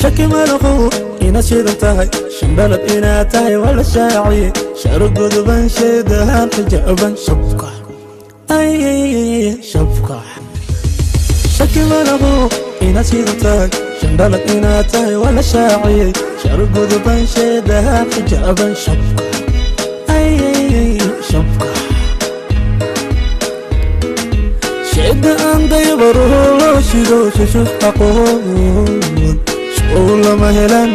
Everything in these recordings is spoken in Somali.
Shaki malaqow inaad shidan tahay, shandhalad inaad tahay waa la shaaciyey. Sharo godoban, sheedahan xijaaban, shabka ay shabka. Shaki malaqow inaad shidan tahay, shandhalad inaad tahay waa la shaaciyey. Sharo godoban, sheedahan xijaaban, shabka ay shabka. Shida aan daybaruhu loo shido shushuh aqoon show lama helan,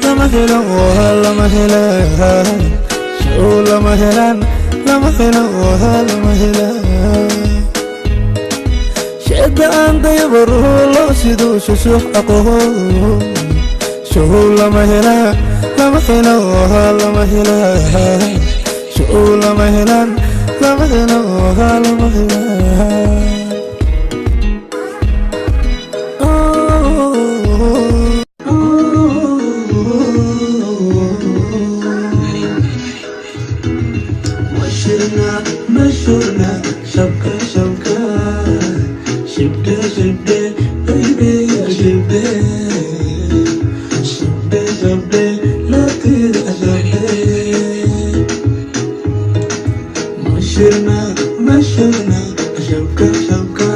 lama helan, waa lama helan. Show lama helan, lama helan, waa lama helan. Shida aan daybaruhu loo shido shushuh aqoon show lama helan, lama helan, waa lama helan. Show lama helan, lama helan, waa lama helan. Mashurna, mashurna, shabka, shabka, shibde, shibde, baby, shibde, shibde, shabde, latira, shabde. Mashurna, mashurna, shabka, shabka,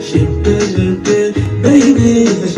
shibde, shibde, baby.